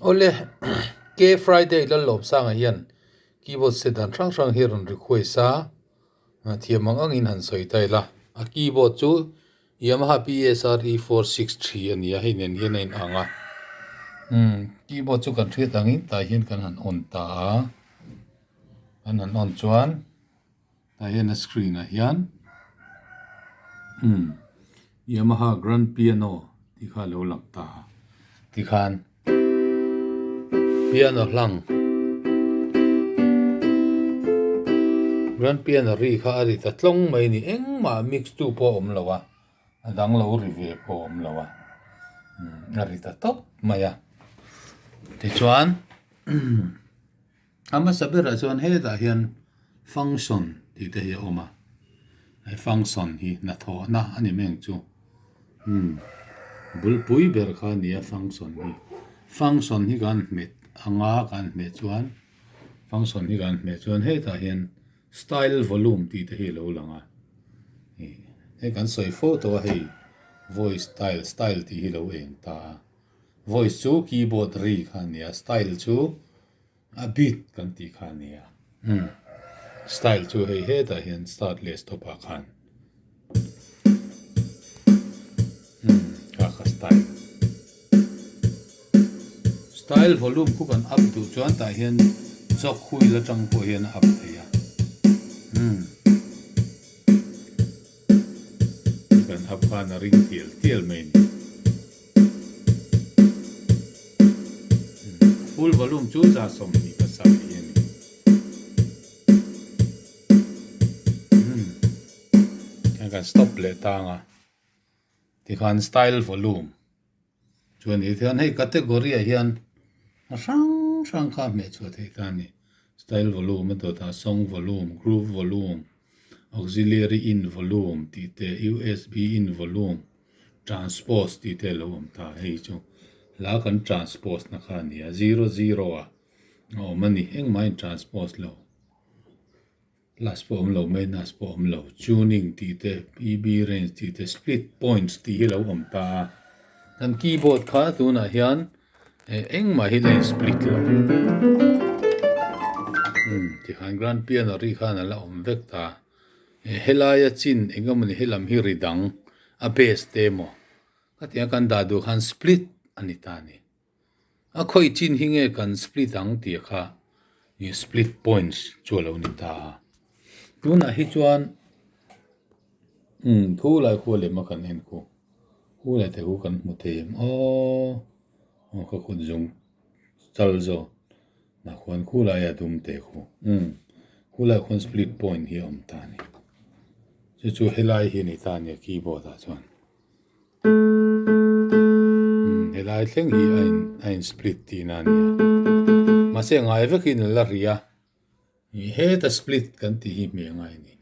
Awle, K Friday Lallawmsanga hian keyboard set dan hrang hrang hi a rawn request a, thiam ang angin han sawi ta ila. A keyboard chu Yamaha PSR E463 a ni a, hei nen hian a inang a. Umm, keyboard chu kan hriat angin tah hian kan han on ta a, kan han on chuan tah hian a screen ah hian umm Yamaha Grand Piano tih kha a lo lang ta a, tikhan piano hlang Grand Piano ri kha a ri ta tlawng mai a ni, engmah mix tu pawh a awm lo a, a dang lo ri ve pawh a awm lo a, umm a ri ta tawp mai a, tichuan A hmasa berah chuan hetah hian function tih te hi a awm a, he function hi hnathawhna a ni meng chu umm bulpui ber kha a ni a function hi function hi kan hmet anga kan hmeh chuan function hi kan hmeh chuan hetah hian style volume tih te hi a lo lang a ih hei kan sawi fo tawh a hei voice style style tih hi a lo eng ta a. Voice chu keyboard ri kha a nia, style chu a beat kan tih kha a nia. Umm style chu hei hetah hian start leh stop ah khan umm kha kha style. Style volume khu kan up duh chuan tah hian jog wheel atang pawh hian a up thei a. Umm kan up khan a ring tial tial mai a ni. Full volume chu 27 hi a ni. Hian kan stop leh tang a, tikhan style volume chu a ni. Tichuan hei category ah hian a hrang hrang kha a hmeh chhuah theih ta a ni. Style volume a dawt a, song volume, groove volume, auxiliary in volume tih te, USB in volume. Transpose tih te a lo awm ta, hei chu hla kan transpose na kha a ni a, zero zero ah a awm a ni, engmah in transpose lo, plus pawh a awm lo, minus pawh a awm lo, tuning tih te, PB range tih te, split points tih hi a lo awm ta a, kan keyboard kha tunah hian engmah hi la in split lo, umm tikhan grand piano ri khan a la awm vek ta. Helaia chin eng emawni helam hi ri dang a base te emaw khatiang kan dah duh khan split a ni ta a ni. A khawih chin hi nge kan split ang tih kha ih split points chu a lo ni ta a. Tunah hi chuan umm thu lai khu a lem a kan en khu khu lai te khu kan hmu thei em aww aw ka kut zung chal zawk. Na khuan khu lai a dum te khu umm khu lai khuan split point hi a awm ta a ni chu chu helai hi a ni ta a nia keyboard ah chuan umm helai thleng hi a in a in split tihna a ni a mahse a ngai vekin a la ri a ih heta split kan tih hi hmeh ngai a ni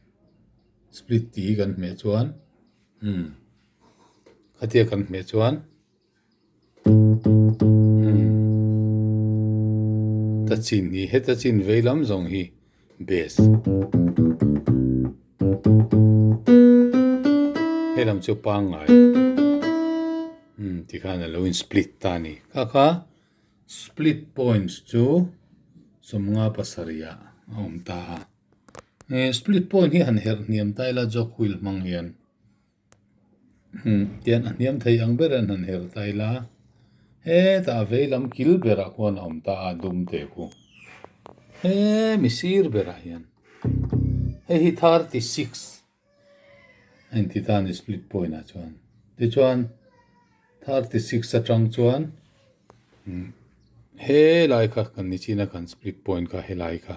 split tih hi kan hmeh chuan umm khatia kan hmeh chuan. Ta chin hi heta chin vei lam zawng hi bass he lam chu pangngai umm tikhan a lo in split ta a ni kha kha split points chu 57 ah a awm ta a eh split point hi han herh hniam ta ila jog wheel hmang hian. Tian a hniam thei ang ber an han her ta ila hetah a vei lam kil berah khuan a awm ta a dum te khu hemi sir berah hian hei hi 36 a inti ta a ni split point ah chuan tichuan 36 atang chuan helai kha kan ni chin a kan split point kha helai kha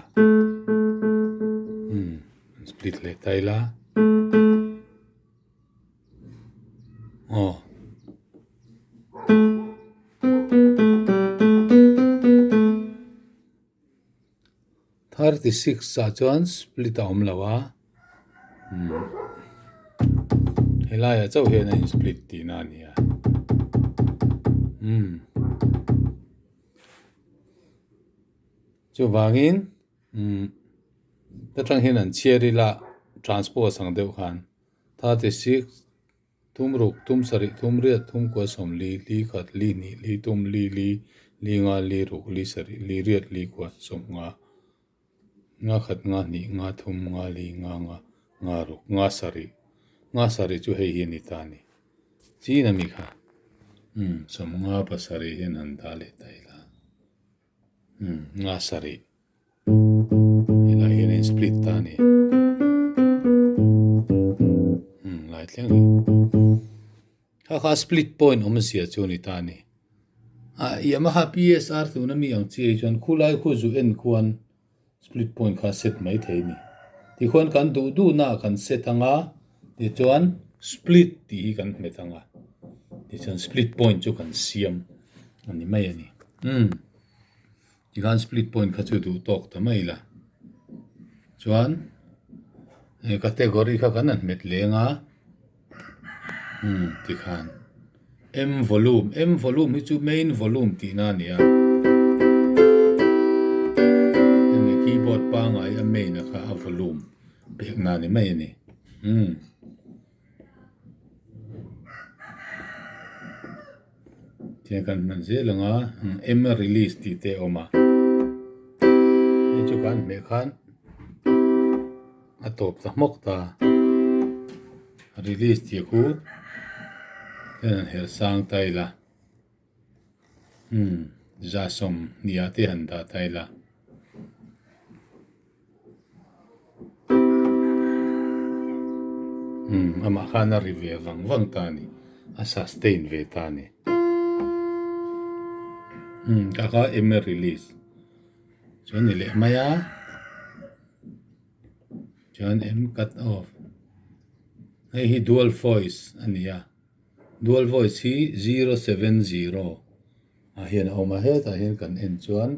split leh ta ila. Aw. 36 ah chuan split a awm lo a umm helaiah chauh hian a in split tihna a ni a umm chuvangin umm ta tang hian an chhiar ila transpose ang deuh khan. 36, Thum ruk, thum sarih, thum riat, thum kua sawm li, li khat, li hnih, li thum, li li, Li nga, li ruk, li sarih, li riat, li kua, 50. Nga khat, nga hnih, nga thum, nga li, nga nga, nga ruk, nga sarih. Nga sarih chu hei hi a ni ta a ni. Chin a mi kha. Umm, 57 hian han dah leh ta ila. Umm, nga sarih. Helai hian a in split ta a ni. Umm, lai thleng hi. Kha kha split point awmzia chu a ni ta a ni. Ah, Yamaha PSR tuna mi ang chiai chuan khulai khu zu en khuan split point kha set mai thei a ni. Tikhuan kan duh duhna ah kan set anga tichuan split tih hi kan hmet anga tichuan split point chu kan siam a ni mai a ni. Umm. Tikhan split point kha chu duh tawk ta mai la. Chuan he category kha kan han hmet leng a umm tikhan M volume M volume hi chu main volume tihna a ni a. Hemi keyboard pangngai a main a kha a volume pekna a ni mai a ni umm. Tiang kan hman zel ang a M release tih te a awm a hei chu kan hmeh khan a tawp ta hmawk ta release tih khu hian an herh sang ta ila umm 20 ah te han dah ta ila. Umm amah khan a ri ve vang vang ta a ni a sustain ve ta a ni umm ka kha M release chuan ni leh mai a chuan M cut off hei hi dual voice a ni a dual voice hi 070 ah hian a awm a hetah hian kan en chuan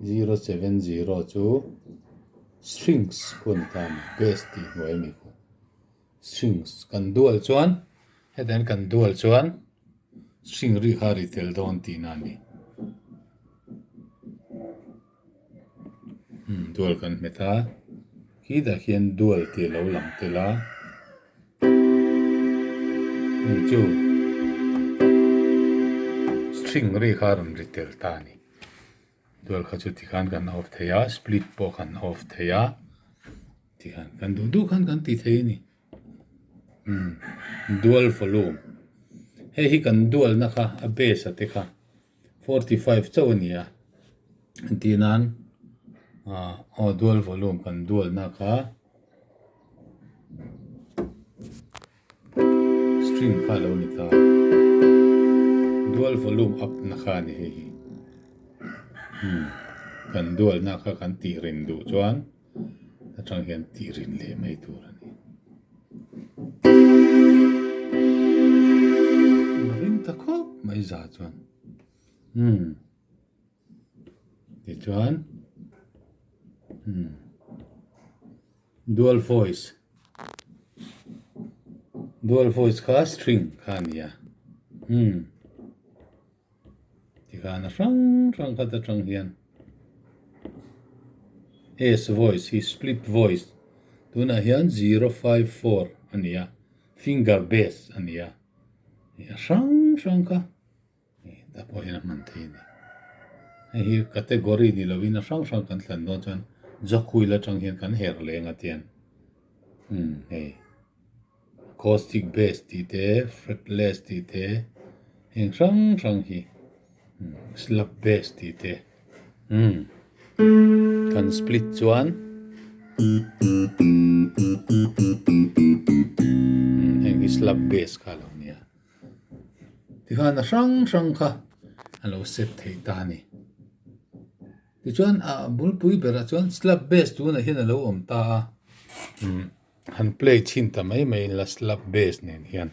070 chu strings khu a ni ta a ni bass tih hnuai a mi khu strings kan dual chuan hetah hian kan dual chuan string ri kha a ri tel dawn tihna a ni umm dual kan hmet a khitah khian dual tih a lo lang tel a. Hei chu string ri kha a rawn ri tel ta a ni dual kha chu tikhan kan off thei a split pawh kan off thei a tikhan kan duh duh khan kan ti thei a ni umm dual volume hei hi kan dual na kha a base a te kha 45 chauh a ni a tih nan ah aw dual volume kan dual na kha. String kha a lo ni ta. Dual volume up na kha a ni hei hi. Umm kan dual na kha kan tih rin duh chuan atang hian tih rin leh mai tur a ni. A ring ta khawp mai za chuan. Umm. Tichuan umm dual voice dual voice kha string kha a ni a umm tikhan a hrang hrang khat atang hian S voice hi split voice tunah hian 054 a ni a finger bass a ni a a hrang hrang kha. Hetah pawh hian a hman thei a ni. Hei hi category ni lovin a hrang hrang kan thlan dawn chuan jog wheel atang hian kan her leng a tiang umm hei acoustic bass tih te fretless tih te heng hrang hrang hi slap bass tih te umm kan split chuan umm heng hi slap bass kha a lo nia. Tikhan a hrang hrang kha a lo set thei ta a ni. Tichuan a bulpui berah chuan slab bass tunah hian a lo awm ta a, umm han play chhin ta mai mai la slab bass nen hian.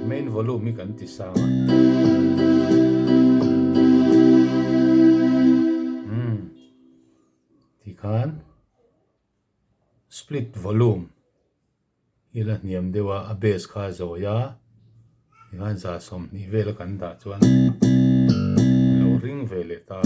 Main volume hi kan ti sang a. Tikhan split volume hi la hniam deuh a, a bass kha a zawi a, tikhan 20 vela kan dah chuan a lo ring ve leh ta.